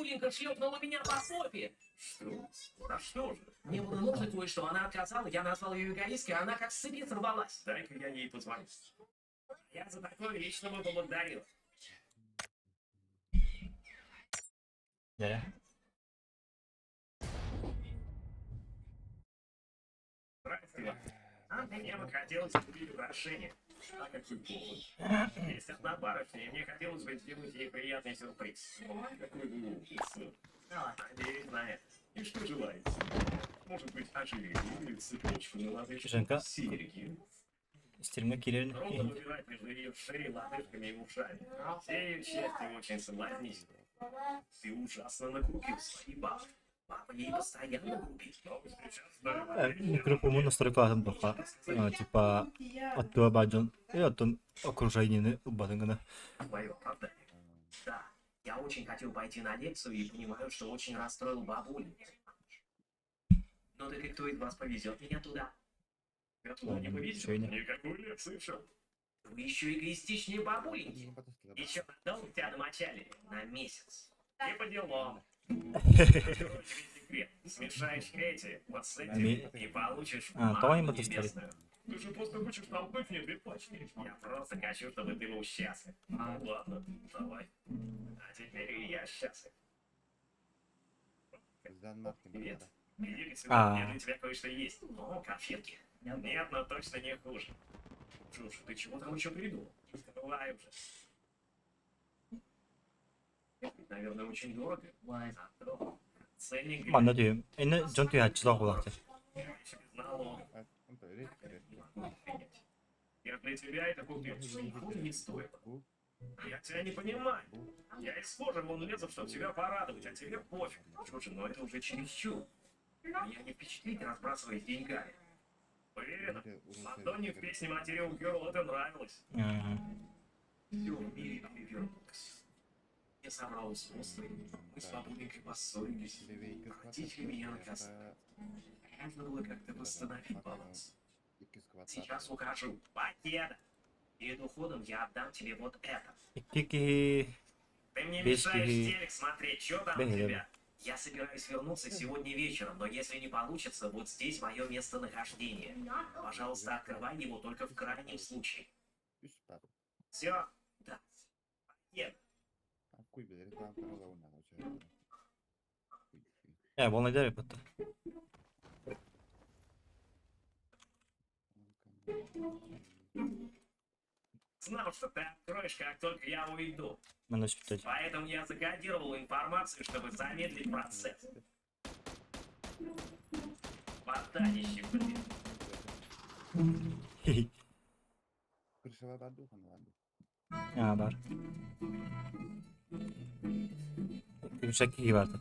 Бабуленька шлепнула меня по попе. Что? За что же? Мне было нужно кое-что, она отказала, я назвал ее эгоисткой, а она как с цепи сорвалась. Дай-ка я ей позвоню. Я за такое лично бы поблагодарил. Дьэ. Здрасте вам. А мне бы хотелось купить украшение. А какой повод? Есть одна барышня, и мне хотелось бы сделать ей приятный сюрприз. Ой, какой вы умница. Надеюсь на это. И что желаете? Может быть, ожерелье или цепочку на лодыжку? Женька. Серьги. Стримҥэ киирэн Трудно выбирать между ее шеей, лодыжками и ушами. Все ее части очень соблазнительны. Ты ужасно накупил свои бабки. Папа ей постоянно грубит. Но сейчас да. Микрофоммун настройкалаатым духа типа оттуга баар дьон э оттон окружениены ылбатын гына. Твое оправдание. Да, я очень хотел пойти на лекцию и понимаю, что очень расстроил бабулю. Ну так и кто из вас повезет меня туда? Я туда не повезет. Шейня. Никакой лекции, Шел. Вы еще эгоистичнее бабуленьки. Еще надолго тебя намочали? На месяц. Не по делам. Открою тебе секрет. Смешаешь эти вот с этим и получишь А, то они манну потестили. небесную. Ты же просто хочешь толкнуть мне две пачки. Я просто хочу, чтобы ты был счастлив. Ну ладно, давай. А теперь и я счастлив. Привет. Иди сюда, А. у меня для тебя кое-что есть. О, конфетки. Нет, но точно не хуже. Жуж, ты чего там еще придумал? Открывай уже. Это ведь, наверное, очень дорого. Зато ценник Манна түһүм. Инна дьон түһээччилээх буолаахтар. Короче, без налога. Не могу принять. Я для тебя это купил. Хуже не стоило. Я тебя не понимаю. Я из кожи вон лезу, чтобы тебя порадовать, а тебе пофиг. Слушай, но это уже чересчур. Меня не впечатлить, разбрасываясь деньгами. Уверена, Мадонне в песне Material Girl это нравилось. Все в мире перевернулось. Я собрал взрослые, мы с бабуленькой поссорились. Родители меня наказали. Нужно было как-то восстановить баланс. Сейчас ухожу. Покеда. Перед уходом я отдам тебе вот это. Икки киһи Ты мне Бес мешаешь киһи телек смотреть, что там у бэһиэм. тебя? Я собираюсь вернуться сегодня вечером, но если не получится, вот здесь мое местонахождение. Пожалуйста, открывай его только в крайнем случае. Все? Да. Покеда. Э, буолан дэр бытта. Знал, что ты откроешь, как только я уйду. Манна сүптэй. Поэтому я закодировал информацию, чтобы замедлить процесс. Ботанище, блин. Аа баар. Үс киһи баарта.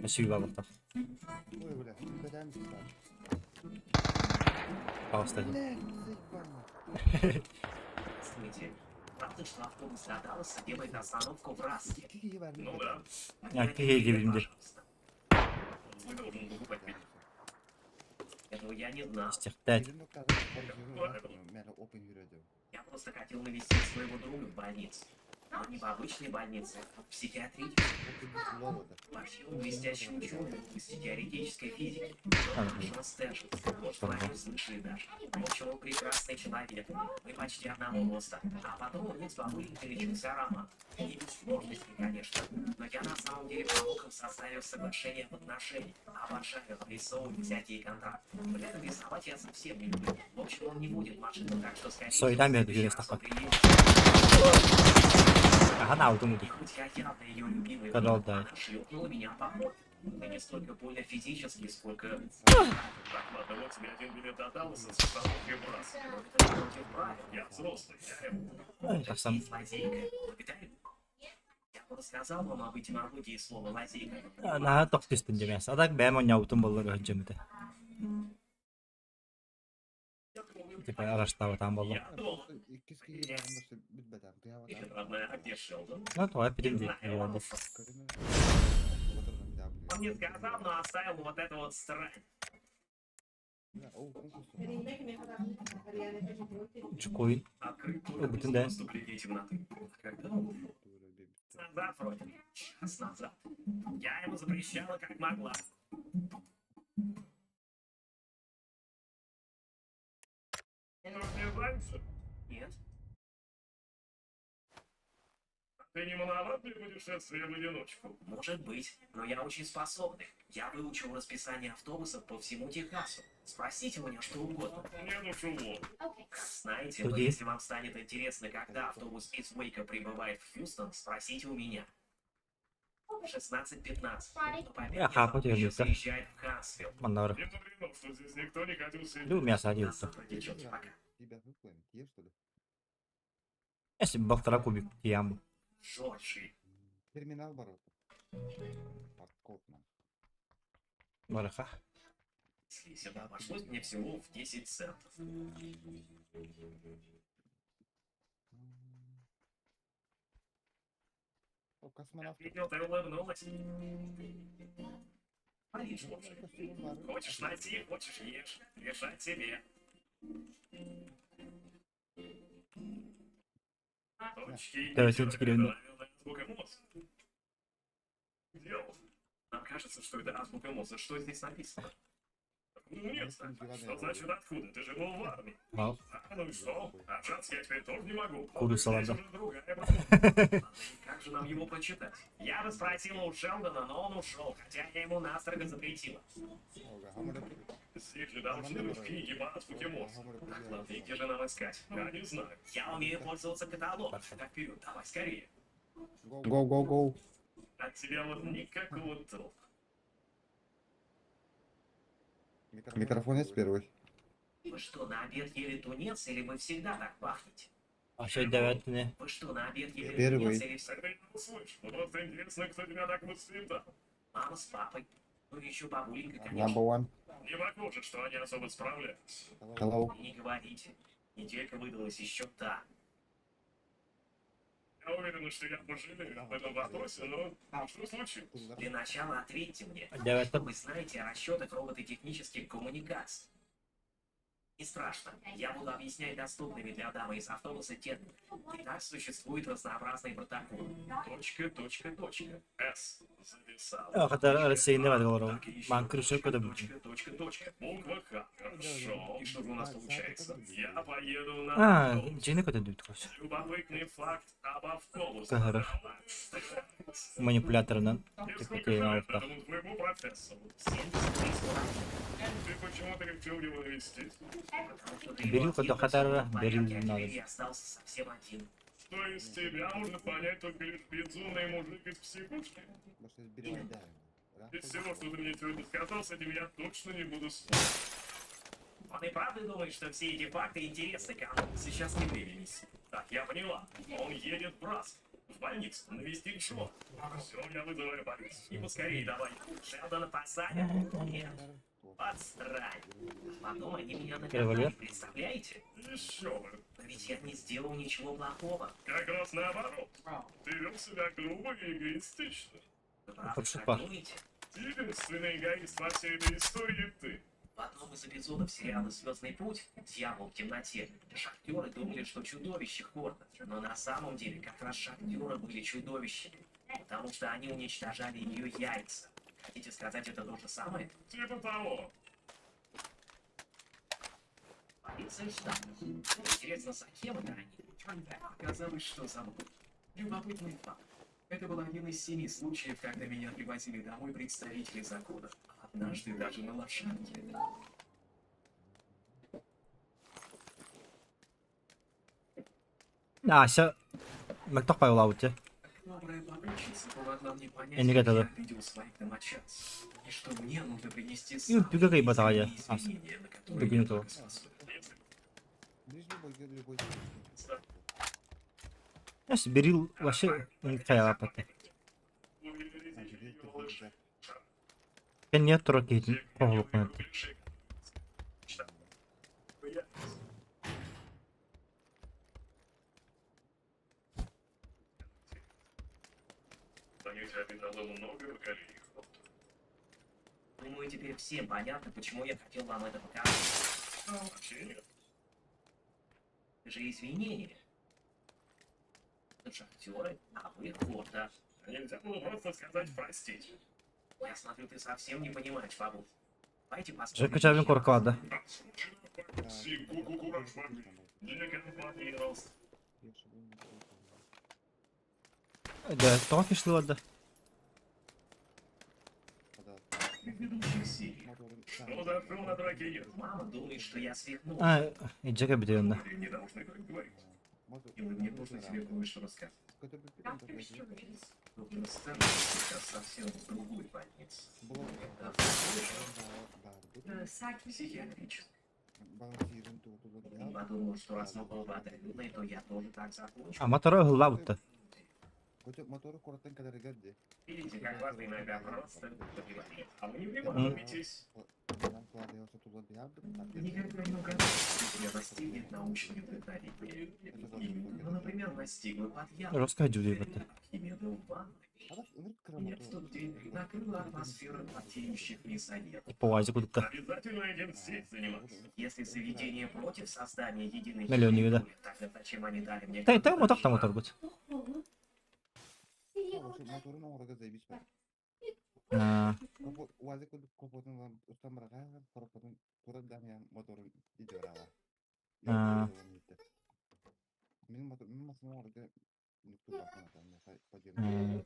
Өссө бааллахтар. Паҕыста дии. Здравствуйте. Правда, что автобус до Далласа делает остановку в Раске? Ну да. А киһи диэбитим дии. Пожалуйста. Вы должен был купить. Этого я не знал. Истиэхтээт. Я просто хотел навестить своего друга в больнице. Но не в обычной больнице, а в психиатрической. Вообще он блестящий ученый в области теоретической физики. Доктор Джон Стэджес. Может, вы о нем слышали даже. В общем, он прекрасный человек. Мы почти одного роста. А потом у них с бабуленькой начался роман. Не без сложностей, конечно. Но я на самом деле помог им составив соглашение об отношениях. Обожаю рисовывать всякие контракты. При этом рисовать я совсем не люблю. В общем, он не водит машину, так что, скорее всего, в Сойдан бэрди следующий раз он күрэстэххэ. приедет. Ахан аутун И удук. хоть я явно ее любимый Канал друг, дай. она шлепнула меня по морде. Да не столько больно физически, сколько... Так, ладно, вот тебе один билет до Далласа с установкой в раз. Но это же против правил. Я взрослый, я его. Тахсан. Есть лазейка. Благодарю. Я бы рассказал вам об этимологии слова лазейка. Наһаа тох түстүн дьэмээс. А так бэйэм оонньообутум буоллар өһүдьэммитэ. Типа араштаабатаан буолла. Я дома. Привет, родная, а где Шелдон? Ну, тоҕо эппитим Не дии. знаю. Молодец. Он не сказал, но оставил вот это вот срань. Чукуй. Открыть только Ылбытын после да. наступления темноты. А когда он ушел? Назад вроде. Час назад. Я ему запрещала, как могла. Может, не раньше? Нет. Ты не маловат для путешествия в одиночку? Может быть, но я очень способный. Я выучил расписание автобусов по всему Техасу. Спросите у меня что угодно. Нет уж, уволь. Знаете, но Туди. если вам станет интересно, когда автобус из Уэйка прибывает в Хьюстон, спросите у меня. 16:15. Но по Я хапать пятницам её еще люблю. заезжает в Хансвилл. Манна барар. Не мудрено, что здесь никто не хотел сидеть. Дуу мясо До диэбит. завтра, девчонки, пока. Тебя выплавим, ешь, что ли? Эс балтара кубик тиям. Джорджи. Терминал ворота. Подкопно. Бараха. Сюда обошлось мне всего в 10 центов. О, космонавт. Видел, ты улыбнулась. Париж, Джорджи. Хочешь найти, хочешь ешь. Решать тебе. Точки. Давай, тут теперь Это, наверное, азбука Морзе. Делал. Нам кажется, что это азбука Морзе. Что здесь написано? Ну, нет, что значит откуда? Ты же был в армии. Вау. А, ну и что? Отжаться я теперь тоже не могу. Курицу Здесь ладно. уже другая проблема. Ладно, и как же нам его прочитать? Я бы спросила у Шелдона, но он ушел, хотя я ему настрого запретила. Здесь же должны быть книги по азбуке Морзе. Ладно, и где же нам искать? Я не знаю. Я умею пользоваться каталогом. Так, вперед, давай скорее. Go, go, go. От тебя вот никакого толка. Микрофон есть первый? Вы что, на обед ели тунец или вы всегда так пахнете? Вообще девятine. Вы что, на обед ели Первый. тунец или всегда? Это я услышал. Просто интересно, кто тебя так воспитал. Мама с папой. Ну еще бабуленька, конечно. Number one. Не похоже, что они особо справляются. Hello. Не говорите. Неделька выдалась еще та. Я уверен, что я пожалею об этом вопросе, но что случилось? Для начала ответьте мне, что Девятте. вы знаете о расчетах робототехнических коммуникаций? Не страшно, я буду объяснять доступными для дамы из автобуса терминами. Итак, существует разнообразные протоколы. Точка, точка, точка. С. Записал. Хата Россияны бар олар. Так, и еще Ман крыша точка, көтө точка, точка, точка. Буква Х. Хорошо. И что же у нас получается? Я поеду на А, автобус. дьиэни көтө короче. Любопытный факт об автобусах. Каһарар. Манипуляторынан И типа сколько тиэйэн лет алта. этому твоему профессору? Ты почему-то решил его навестить? Берил когда хатара, берил надо. Я остался совсем один. То есть тебя может понять только лишь безумный мужик из психушки? Из всего, что ты мне сегодня сказал, с этим я точно не буду спорить. Он и правда думает, что все эти факты интересны кому? Сейчас не время, мисс. Так, я поняла. Он едет в Браск, в больницу, навестить Джо. Все, я вызываю полицию. И поскорее давай. Шелдона посадят? Нет. Подстрань. Потом они меня наказали, Револьвер? представляете? Еще бы. Но ведь я не сделал ничего плохого. Как раз наоборот. Ты вел себя грубо и эгоистично. Вы правда Хорошо, так пах. думаете? Единственный эгоист во всей этой истории ты. В одном из эпизодов сериала «Звездный путь» «Дьявол в темноте» шахтеры думали, что чудовище Хорда. Но на самом деле как раз шахтеры были чудовищами, потому что они уничтожали ее яйца. Хотите сказать, это то же самое? Типа того. Полиция штата. Интересно, за кем это они? Оказалось, что за мной. Любопытный факт. Это был один из семи случаев, когда меня привозили домой представители закона. Однажды даже на лошадке. Ася мөлтөх байылаабыт дьэ. Добрая попутчица помогла мне понять, Я не как готова. я обидел своих домочадцев. И что мне нужно принести И самые бүгэ кыйбатаҕа дьэ. искренние извинения, на которые Бүгүн я того. только способен. Любой, любой. Эс берил вообще хайалааппат. Кэнниэ турар киһитин хоһулукпун Думаю, теперь всем понятно, почему я хотел вам это показать. Вообще нет. Это же извинения. Шахтеры, а вы Хорда. Нельзя было просто сказать простить. Я смотрю, ты совсем не понимаешь, бабу. Давайте Же посмотрим. кучабин коркалады. Да, тоҕо фишлыбады. Что за шум на драке идет? Мама думает, что я свихнулся. А, иджеке битиэнна. Вы не должны так говорить. И вы мне нужно тебе кое-что рассказать. Доктор Стэнли сейчас совсем в другой больнице. Это психиатрической. Подумал, что раз мы оба одаренные, то я тоже так закончу. А мотору ыһыллаабытта. Мотору куораттан кэлэригэр дии. Видите, как важно иногда просто поговорить. А вы не выматываетесь. Никогда не угадать, что тебя настигнет научное вдохновение. Ну, например, настигла под яблоком. Роска дьүдүйбэтте. Архимеда в ванной. Меня в тот день накрыла атмосфера потеющих мясоедов. Повазик кудукта. Обязательно этим сеть заниматься. Если заведение против создания единой Миллион да. территории, тогда зачем они дали мне... Тэй тэй мотох та моторбут. Аа, Аа. м, м.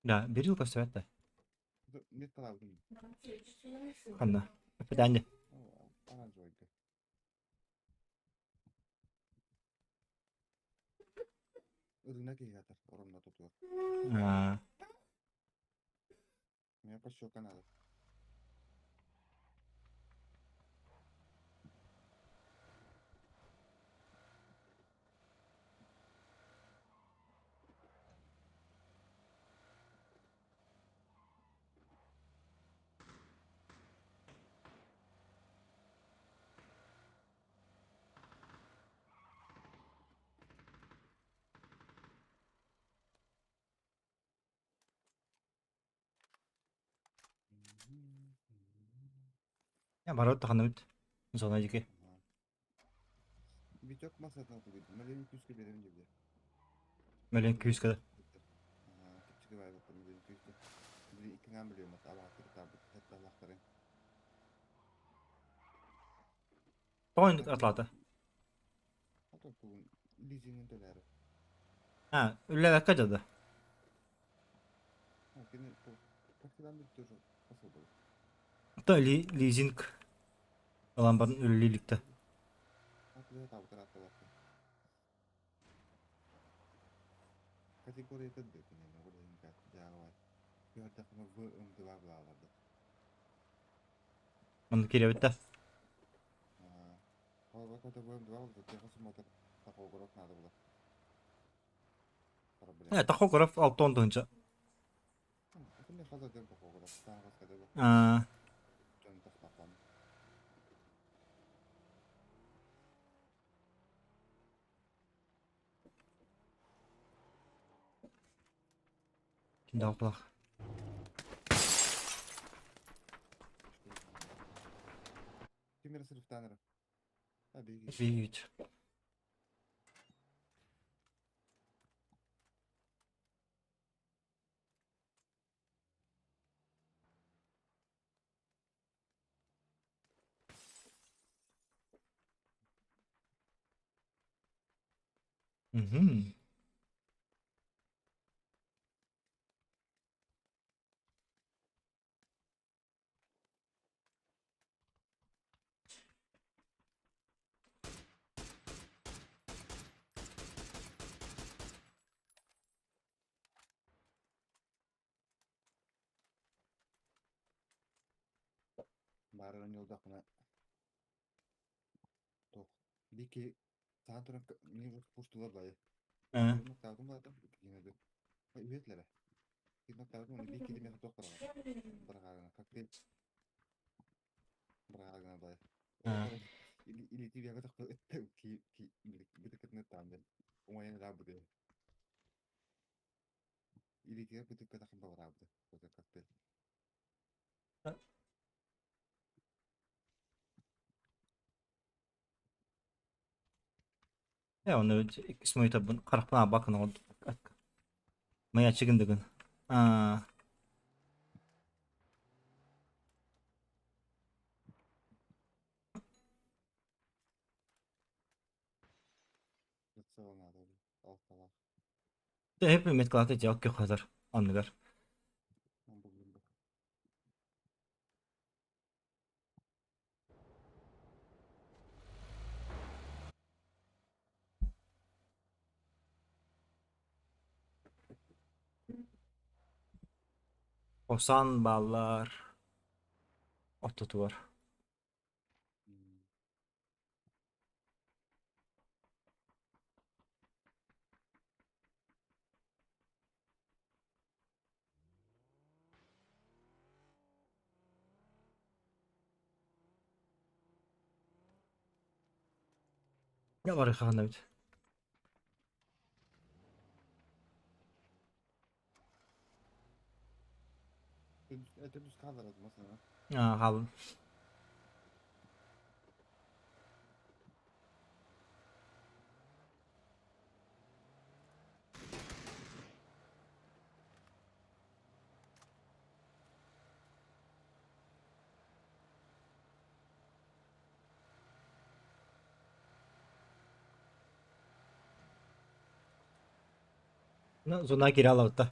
Да, бирил көстүбэт да. Ханна. Эпидани. Аа, я барот таханыбыт. Зона дики. Мөлен күүскэ. Тоон атлата. А, үллэбэккэ дьада. То ли лизинг ылан барын үллиликте. Оны киребит да. Э, тахограф алтон тыһынча. Аа, киндалпылах. Бийт. Мгм. Баарынан ньолдохпуна туох биир киһи саҥа туран мин пуштулар баайы. Э. Нактаабытым баатым киинэди. Үһүөтлэрэ. Нактаабытым уонна биир киһи миэхэ туох быраҕар. Быраҕаарына коктейль быраҕаарына баайы. Э. Илиити биэгэ тохто ки ки бытыккытын ыттаан дэн. Уҥайан ыраабыты. Илиитигэр бытыккатахын бабыраабыты. Коктейль. Э, оны иккис мониторбун харахпын аабаккын Майачыгын дыгын. Аа. Hep меткалата дьэ окко хазар оннугар. Осан бааллар ортотугар. Я барыхаҕына эбит. Аа, хаалын. Зона киирэ алабыта.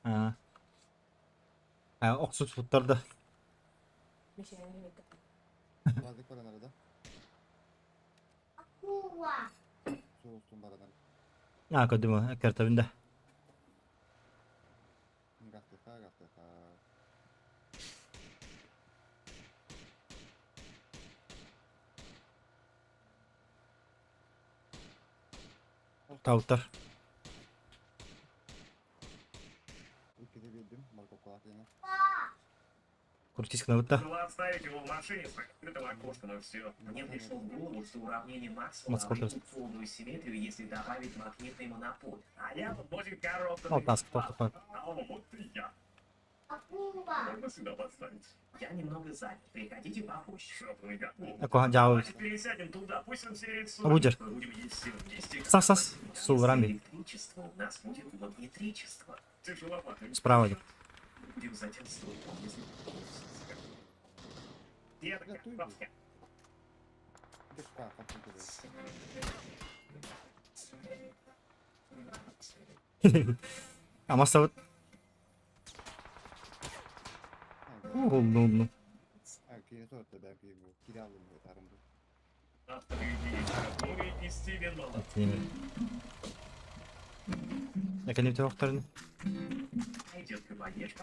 А? А, охсуспуттар да. Аа, көрдүм, картабын да. Таутар. Крутись кнопка. Было оставить его в машине с открытым окошком и все. Мне пришло в голову, что уравнение Максвелла Москва обретут полную симметрию, если добавить магнитный монополь. А я вот возит коробку. Ол таск тоқтапа. А он вот и я. Можно сюда подставить. Я немного занят. Приходите попозже. Чтоб мы готовы. Акохан жауып. Давайте пересядем туда, пусть он сидит с Абудер. Мы будем есть все вместе. Сас сас. Сулрами. Электричество у нас будет магнитричество. Тяжеловато. Справа. деп. Будем затем стойком, если Детка, бабка. Амасабыт. Олну. Авторы идеи Чак и Стивен Малат. Экенеп тоқтарын. Идет поешь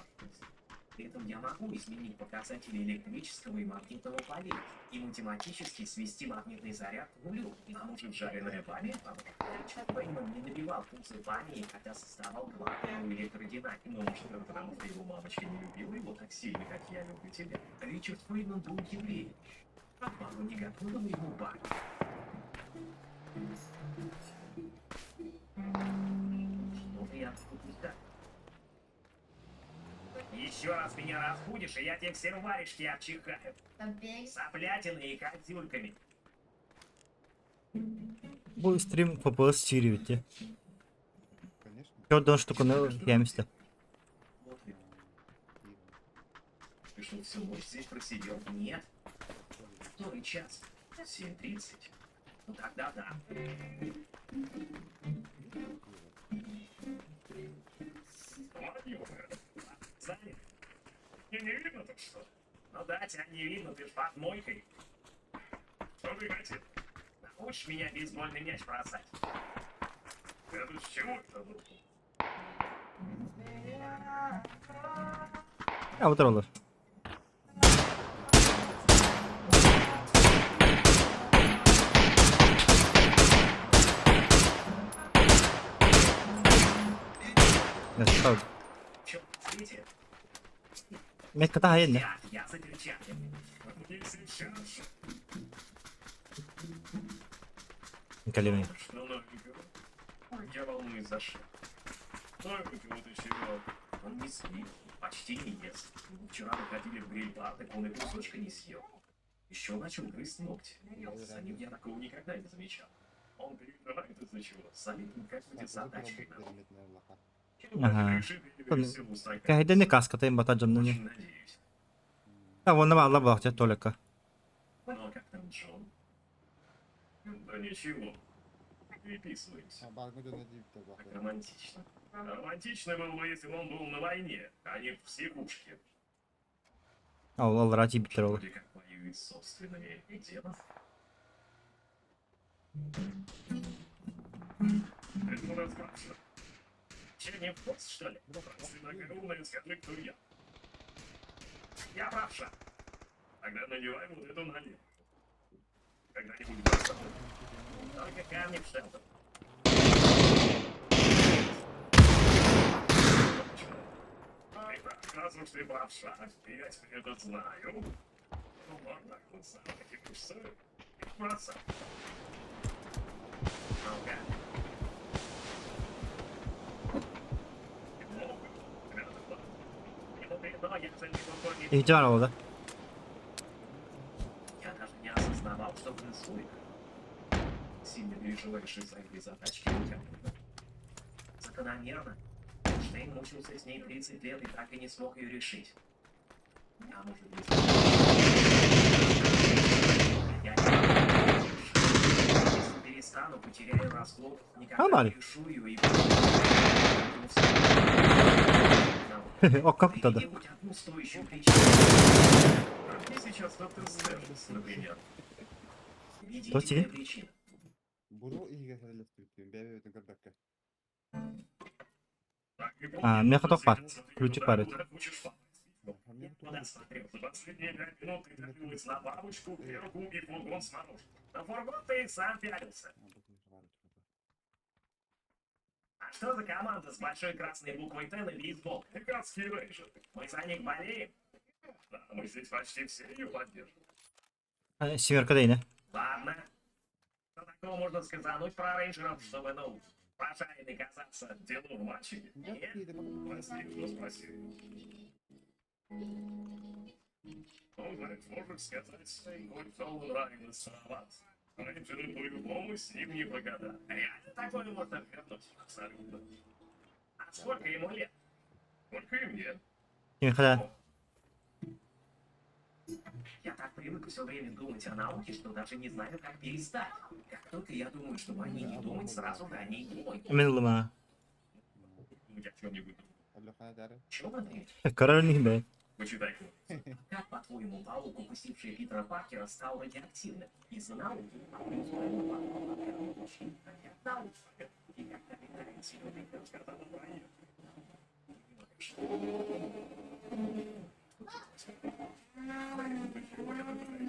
При этом я могу изменить показатели электрического и магнитного полей и математически свести магнитный заряд к нулю. А может, жареная бамия поможет? Ричард Фейнман не добивал функцию бамии, когда создавал квантовую электродинамику. Ну, может, это потому, что его мамочка не любила его так сильно, как я люблю тебя. Ричард Фейнман был евреем. Мама не готовила ему бамию. Что-то я тут не так. Еще раз меня разбудишь, и я тебе все варежки обчихаю. Соплятиной и козюльками. Бұл стрим FPS чири бітте. Көрдөн штуканы ямисте. Вот ведь. Ты что, всю ночь здесь просидел? Нет. Который час? 7:30. Ну тогда да. Занят. Мне не видно тут что? Ну да, тебя не видно, ты ж под мойкой. Что ты хотел? Научишь меня бейсбольный мяч бросать? Это с чего это вдруг? Аватар olur. Yes, Чё, видите? Мекката хайын. Я, я за перчатками. Не сейчас. Кэлимэ. Что новенького? Я волнуюсь за что. Новенького ты чего? Он не спит, почти не ест. Вчера мы ходили в гриль-бар, так он и кусочка не съел. Еще начал грызть ногти. За ним я такого никогда не замечал. Он переживает из-за чего? Солидно, как будет задачкой нам. Ага. Решит или силу стакан. Кэһэйдэни каскатын бата дьоннуни. Очень надеюсь. Уонна баалла буолахча туалекка. Ну а как там Джон? Да ничего. Переписываемся. Так романтично. Романтично было бы, если бы он был на войне, а не в психушке. Ол аллара тиийбиттэр ол. Вроде как воюет с собственными демонами. Это у нас правша. Че, не в курсе, что ли? Раз ты такая умная, скажи, кто я. Я правша. Тогда надевай вот эту налево. Когда-нибудь бросал. Только камни в шелтер. Точно. Ты прав, раз уж ты правша, я теперь это знаю. Ну, вот так вот сам таких и бросай. Ну-ка. Много. Ребята, ладно. Ему передал, я за него кормить. Иһдьэ баар ол да. Я даже не осознавал, что грызу их. Сильно переживаешь из-за этой задачки, Лукьяненко. Закономерно. Эйнштейн мучился с ней 30 лет и так и не смог ее решить. А может быть... Я не могу решить. Если перестану, потеряю разлог, никогда Нормально. не решу ее и... Окко куттада. Приведи хоть одну стоящую причину. А где сейчас доктор Стернс, например? Убедительная причина. Так и А, помни, миэхэ туох баар. смотри, Ключик куда- баар эбит. куда хочешь попасть. Куда смотрел? За последние 5 минут ты пялилась на бабочку, белку и фургон с мороженым. На фургон ты и сам пялился. А что за команда с большой красной буквой Т на бейсбол? Техасские рейнджеры. Мы за них болеем? Да, мы здесь почти все ее поддерживаем. Семерка да ини. Ладно. Что такого можно сказануть про рейнджеров, чтобы, ну, прожаренный казаться? Дело в мальчике. Нет? Прости, что спросил. Ну, знаешь, можешь сказать, хоть он нравится вас. Рейнджеры по-любому с ним не прогадали. Реально такое можно вернуть? Абсолютно. А сколько ему лет? Только и мне. Кимиэхэ да. Я так привык все время думать о науке, что даже не знаю, как перестать. Как только я думаю, чтобы о ней не думать, сразу же о ней думаю. Мин ыллым. Я о чем-нибудь думаю. Чем, Андрей? Көрөр инигин бээ. Почитай книгу. Как, по-твоему, паук, укусивший Питера Паркера, стал радиоактивным? Из-за науки. И когда летает зеленый Сказала про нее. Почему я пытаюсь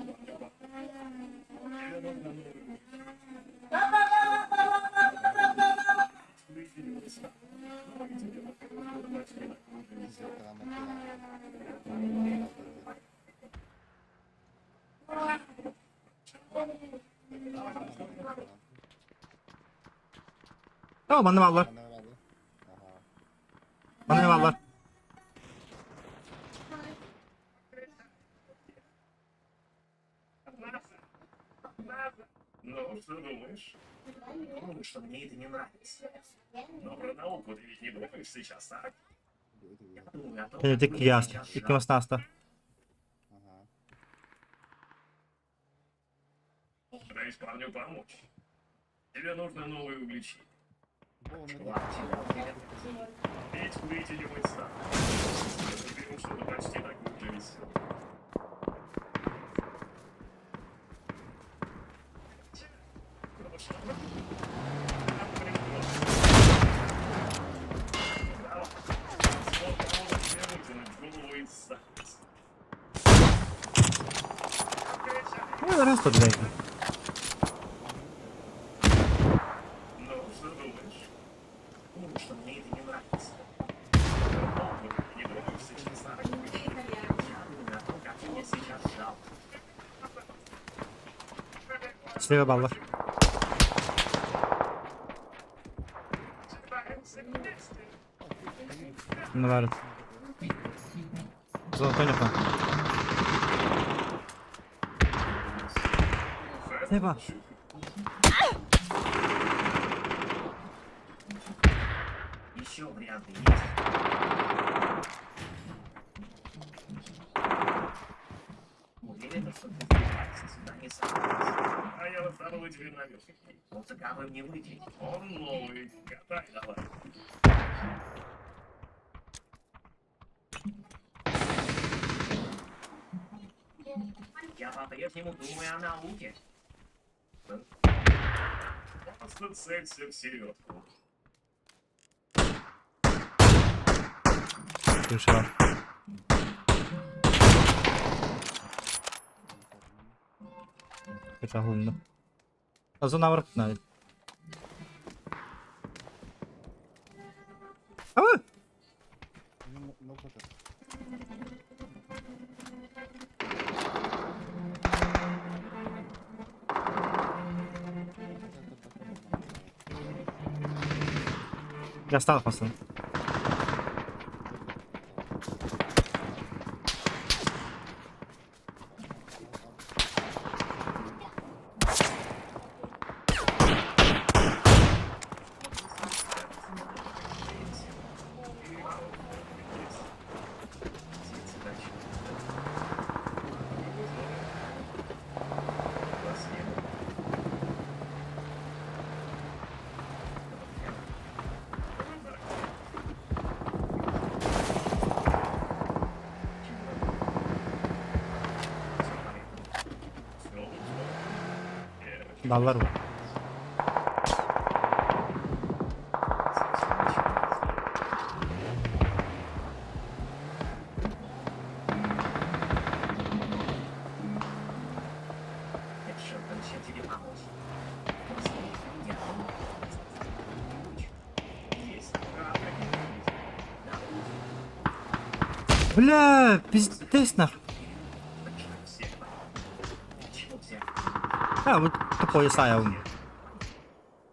Тебе нужно новый Выделился. Ну и тебе пока почти накрутились. Оо манна бааллар. Манна бааллар. Ну, что думаешь? Думаю, что мне это не нравится. Но про науку ты ведь не думаешь сейчас, так? Я думаю о том, Кэнники как киһи ааста. сейчас Икки массыына ааста. Собираюсь парню помочь. Тебе нужно новое увлечение. Пить, курить или быть сам. Я беру что-то почти такое же веселое. Ну, раз тут, блядь. Ну, что думаешь? Думаю, что мне это не нравится. Не думаю, сейчас. Я думаю о том, как мне сейчас жалко. Слева баллар. Ну, бар. Золотой нахуй. Слева. Еще варианты есть? Уверена, что ты пальцы сюда не собрался. А я вот забыл тебе наверх. Вот таковым не выделить. Он новый. Катай давай. Я по-прежнему думаю о науке. Просто целься в середку. Крыша. Крыша глубина. А зона враг надо. А! Я стал пацан. Баллар бар. Чем тебе помочь? Бля, пиздец нахуй. А, вот тупой Исайя.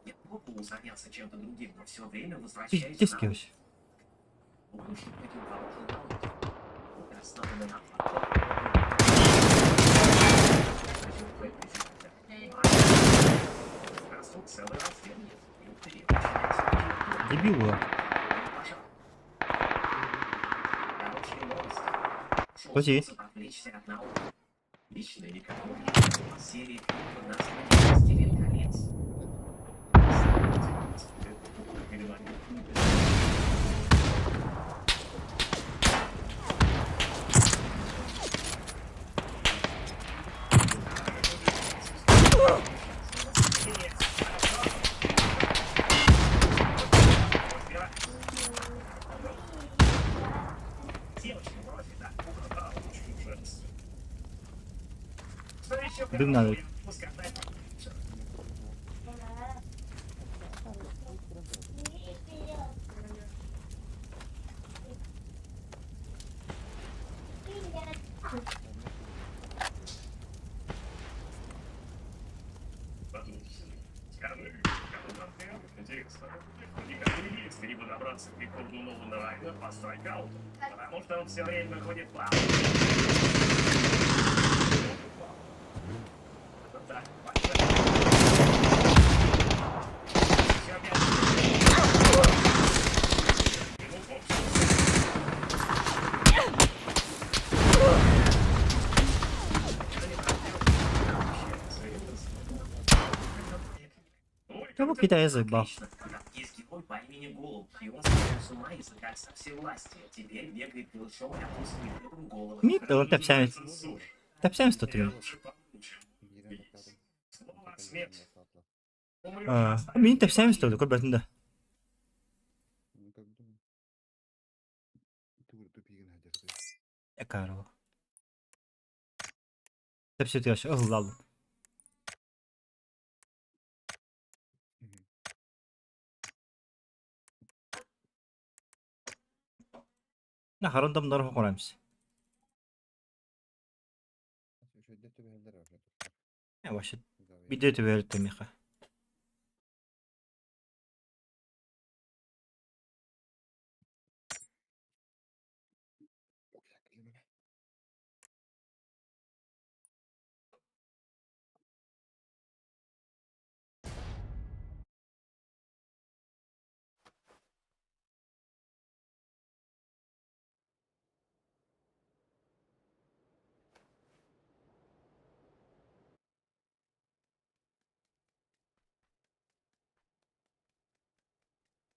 Я пробовал заняться чем-то другим, но все время возвращаюсь Пиздец вообще. Лучше противоположной науке. Основанной на фактах. Целый раздел нет. Дебил, да. Подожди. Отвлечься от науки. Лично никого. Серия под названием «Властелин колец». Девочка вроде, да. Что еще? Дым надо. Скажи, кому конкретно интересно? Никому не есть либо добраться к рекорду Нолана Райана по страйкауту, потому что он все время ходит по... Да, Всё опять. Ну, в общем, Кого Китай заебал? Отлично. Там есть герой по имени Голуб, и он сошел с ума из-за кольца всевластия. Теперь бегает голышом и откусывает людям головы. Ми тэпсээн тэпсээн стотун. Мин тэпсээн стоту көрбөтүн да. Экаро. Тэпсэт ыһыллал. На харандам нар хокорамс. Вообще бидэ түбэлтэ миха.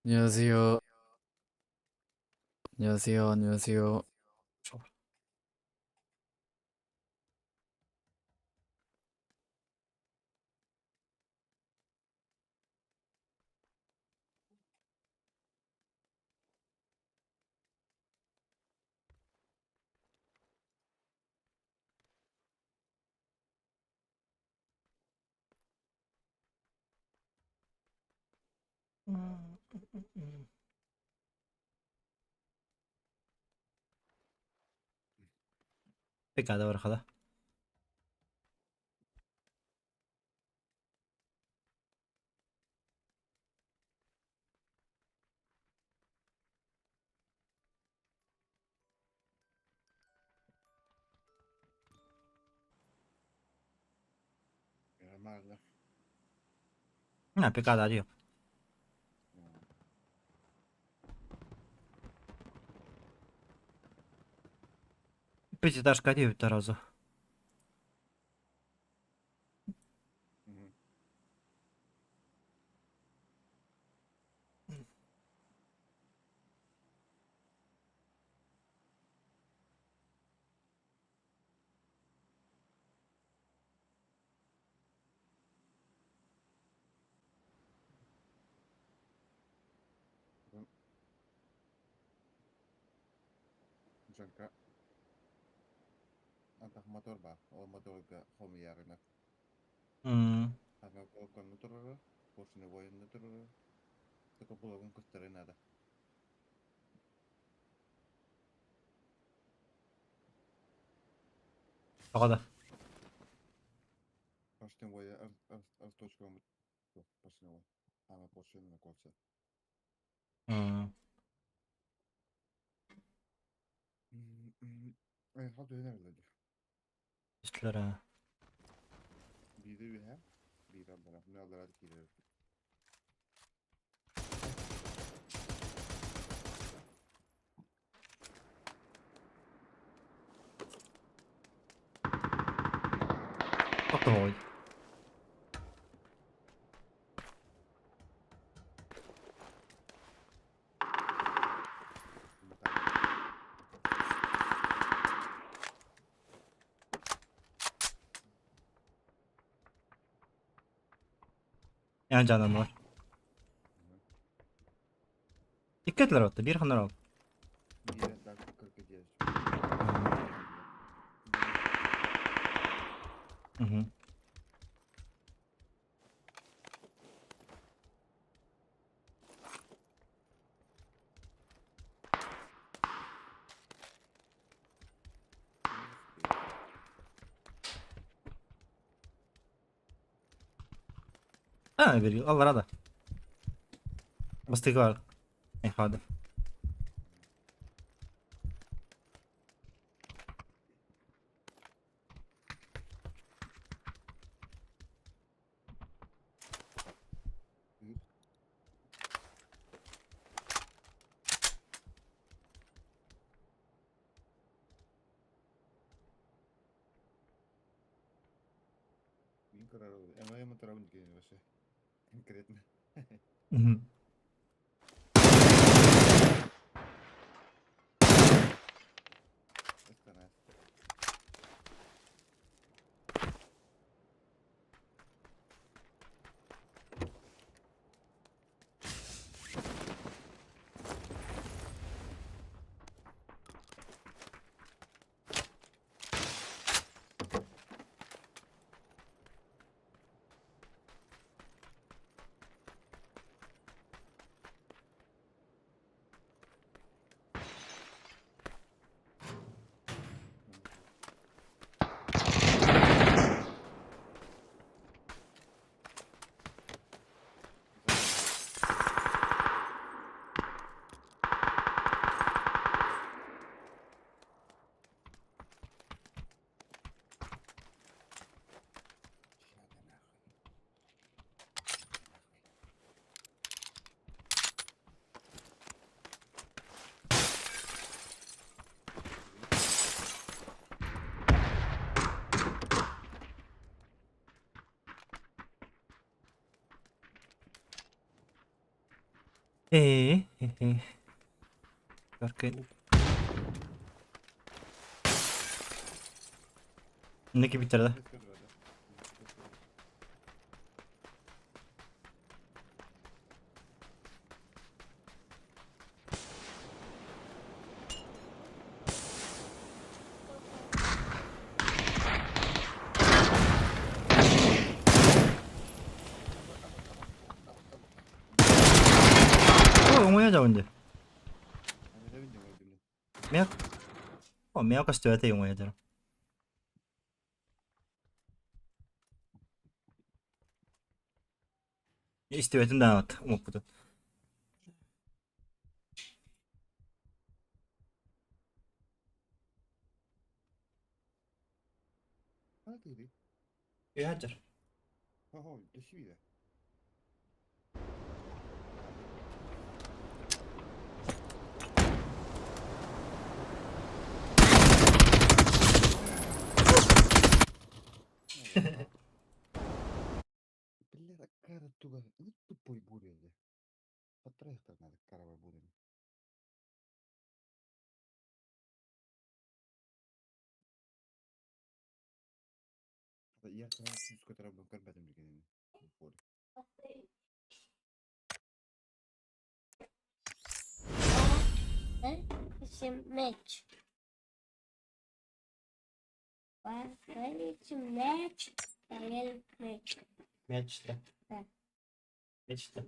안녕하세요. 안녕하세요. 안녕하세요. Pekala барахала. На пекада дио. Пятиэтажка диэбиттэр разу. Тоҕо Üstlere. Тоқтоой. Эн жаным бар. Икки этилер отты, бир ханар ол. Угу. А, бери, аллара да. Бастыгы бар. Эй, хады. Ыстанаас. Ээ, э, Көркөй. Инники бүтэр да. Оҥойо дьабын дии. Миэхэ миэхэ көстүбэтэй оҥойо дьарым. Истибэтим даҕаны умуппутун. Үһэ Бля, такая туга, ну тупой буря. Потрехтар надо каравай буря. Я сүүскэ тарабын көрбөтүм билигин. Мяч. Мяч. Мяч. Мяч, да. Да. Мяч, да.